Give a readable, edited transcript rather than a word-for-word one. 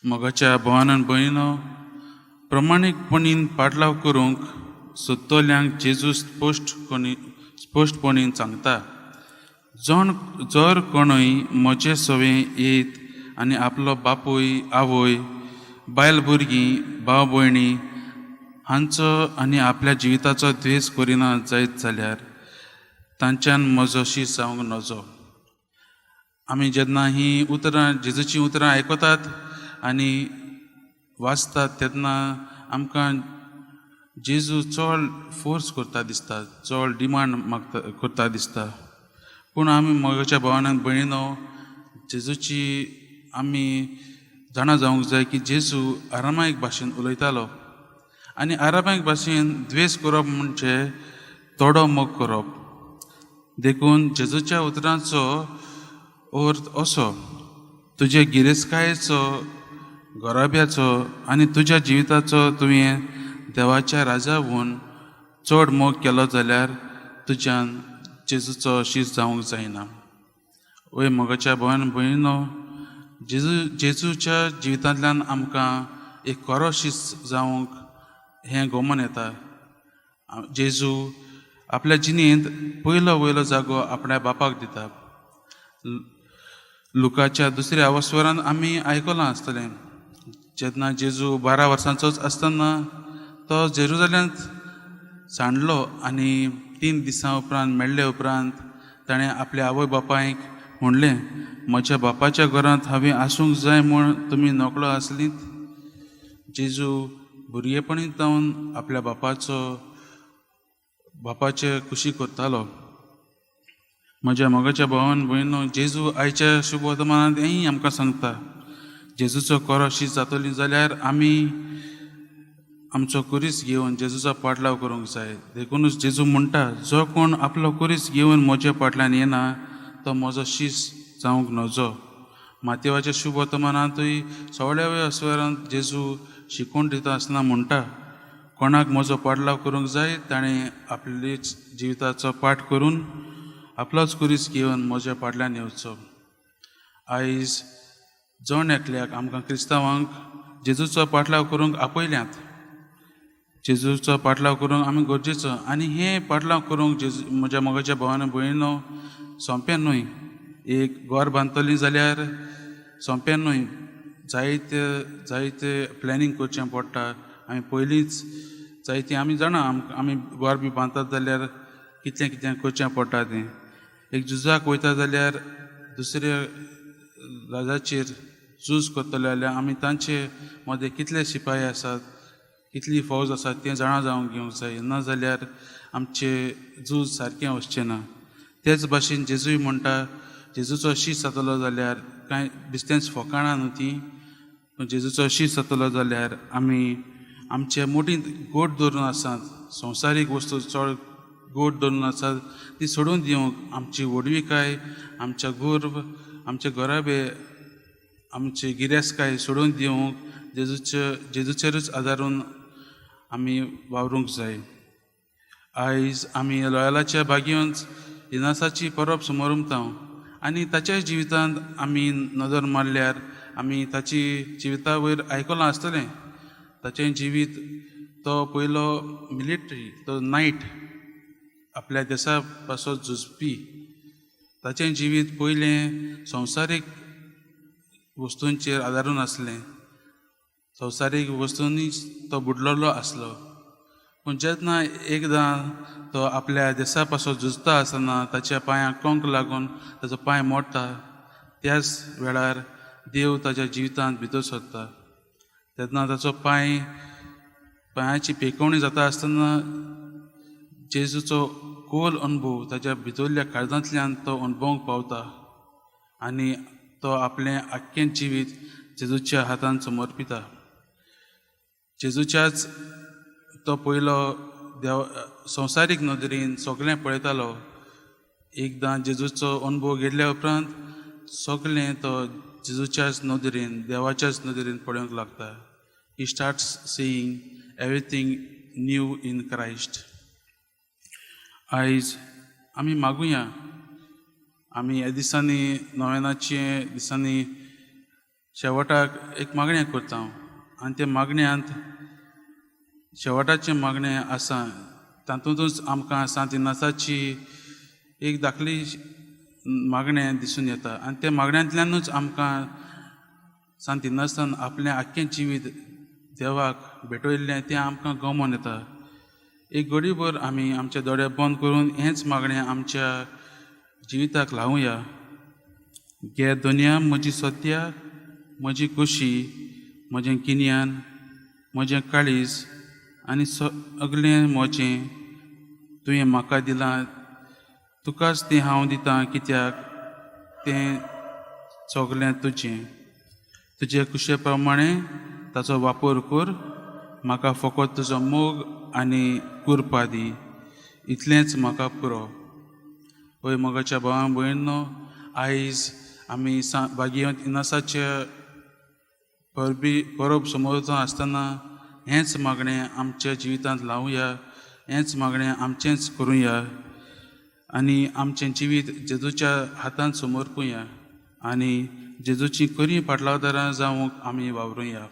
मोगाच्या भोवान भयणीनो, प्रमाणीकपणीन पाटलाव करूंक सोदतल्यांक जेजू स्पश्टपणीन सांगता, जण जर कोणूय म्हजे सवें येत आनी आपलो बापूय, आवय, बायल, भुरगीं, भाव, भयणी हांचो आनी आपल्या जिविताचो द्वेस करिना जायत जाल्यार तांच्यान म्हजो शीस जावंक नजो. आमी जेन्ना ही उतरां, जेजूचीं उतरां आयकतात आनी वाचतात तेन्ना आमकां जेजू चड फोर्स करता दिसता, चड डिमांड मागता करता दिसता. पूण आमी मोगाच्या भावान भयणीनो, जेजूची आमी जाणा जावंक जाय की जेजू आरामायक भाशेन उलयतालो आनी आरामायक भाशेन द्वेस करप म्हणजे थोडो मोग करप. देखून जेजूच्या उतरांचो अर्थ असो, तुजे गिरेस्तकायेचो, घराब्याचो आनी तुज्या जिविताचो तुवें देवाच्या राजावून चड मोग केलो जाल्यार तुज्यान जेजूचो शीस जावंक जायना. वय मोगाच्या भोवान भयणीनो, जेजूच्या जिवितांतल्यान आमकां एक खरो शीस जावंक हें गोमन येता. जेजू आपल्या जिणेंत पयलो वयलो जागो आपल्या बापाक दिता. लुकाच्या दुसऱ्या अवस्वरान आमी आयकलां आसतलें, जेन्ना जेजू 12 वर्सांचोच आसतना तो जेरुजाल्यांत सांडलो आनी 3 दिसां उपरांत मेळ्ळे उपरांत ताणें आपल्या आवय बापायक म्हणलें, म्हज्या बापाच्या घरांत हांवें आसूंक जाय म्हूण तुमी नकळो आसलीत. जेजू भुरगेपणी जावन आपल्या बापाचे खुशी करतालो. म्हज्या मोगाच्या भावान भयणीनो, जेजू आयच्या शुभ वर्तमानांत हेंय आमकां सांगता, जेजूचो खरो शीस जातली जाल्यार आमी आमचो कुरीस घेवन जेजूचो पाटलाव करूंक जाय. देखुनूच जेजू म्हणटा, जो कोण आपलो कुरीस घेवन म्हज्या फाटल्यान येना तो म्हजो शीस जावंक नजो. मातेवाच्या शुभ वर्तमानांतूय 16व्या अस्वरांत जेजू शिकोवन दिता आसतना म्हणटा, कोणाक म्हजो पाटलाव करूंक जाय ताणें आपलीच जिविताचो पाठ करून आपलोच कुरीस घेवन म्हज्या फाटल्यान येवचो. आयज जण एकल्याक आमकां क्रिस्तांवांक जेजूचो पाटलाव करूंक आपयल्यात. जेजूचो पाटलाव करूंक आमी गरजेचो आनी हें पाटलाव करूंक जेजू, म्हज्या मोगाच्या भावान भयणीनो, सोंपें न्हय. एक घर बांदतली जाल्यार सोंपें न्हय, जायते जायते प्लॅनिंग करचें पडटा. आमी पयलींच जायतीं आमी जाणा, आमी घर बी बांदतात जाल्यार कितलें कितें करचें पडटा तें. एक झुजाक वयता जाल्यार दुसऱ्या राजाचेर झूज करतले जाल्यार आमी तांचे मदें कितले शिपाय आसात, कितली फौज आसात तें जाणा जावंक घेवंक जाय, ना जाल्यार आमचें झूज सारकें वचचें ना. तेच भाशेन जेजूय म्हणटा, जेजूचो शीस जातलो जाल्यार, कांय बिस्तेंच फोकाणां न्हू ती, पूण जेजूचो शीस जातलो जाल्यार आमी आमचे मुठींत गोड धरून आसात, संवसारीक वस्तू चड गोड धरून आसात ती सोडून दिवंक, आमची व्हडविकाय, आमच्या गर्व, आमचे घराबे, आमची गिरेस्तकाय सोडून दिवंक जेजूचेरूच आदारून आमी वावरूंक जाय. आयज आमी लोयालाच्या बागेंत इनासाची परब समोरमता आनी ताच्या जिवितांत आमी नदर मारल्यार आमी ताची जिविता वयर आयकलां आसतलें. ताचें जिवीत, तो पयलो मिलिटरी, तो नायट, आपल्या देसा पासत झुजपी. ताचें जिवीत पयलें संवसारीक वस्तूंचेर आदारून आसलें. संवसारीक वस्तूंनीच तो बुडलेलो आसलो. पूण जेन्ना एकदां तो आपल्या देसा पासत झुजता आसतना ताच्या पांयांक कंक लागून ताचो पांय मोडटा, त्याच वेळार देव ताच्या जिवितांत भितर सरता. तेन्ना ताचो पांयाची पेकोवणी जाता आसतना जेजूचो खोल अनुभव ताच्या भितरल्या काळजांतल्यान तो अनुभवंक पावता आनी तो आपलें आख्खें जिवीत जेजूच्या हातान समर्पिता. जेजूच्याच तो पयलो देव संवसारीक नदरेन सगळें पळयतालो. एकदां जेजूचो अनुभव घेतल्या उपरांत सगळें तो जेजूच्याच नदरेन, देवाच्याच नदरेन पळोवंक लागता. He starts seeing everything new in Christ. आयज आमी मागुया, आमी ह्या दिसांनी, नोवेनाचे दिसांनी शेवटाक एक मागणें करता आनी त्या मागण्यांत शेवटाचें मागणें आसा तातूंतच आमकां सांत इनासाची एक धाकली मागणें दिसून येता आनी त्या मागण्यांतल्यानूच आमकां सांत इनासान आपलें आख्खें जिवीत देवाक भेटयल्लें तें आमकां गमोन येता. एक घडीभर आमी आमचे दोळे बंद करून हेंच मागणें आमच्या जिविताक लावया. गे दुनिया म्हजी सत्या, म्हजी खुशी, म्हजें गिन्यान, म्हजें काळीज आनी सगळें म्हजें तुवें म्हाका दिलां, तुकाच तें हांव दितां कित्याक तें सगळें तुजें. तुजे खुशे प्रमाणे ताचो वापर कर, म्हाका फकत तुजो मोग आनी कृपा दी, इतलेंच म्हाका पुरो. हय मोगाच्या भावा भयणो, आयज आमी भाग्यवंत इनासाचे परबी परब समजता आसतना हेंच मागणें आमच्या जिवितांत लावया, हेंच मागणें आमचेंच करुया आनी आमचें जिवीत जेजूच्या हातांत समर्पुया आनी जेजूची खरी फाटलावदारां जावंक आमी वावरुया.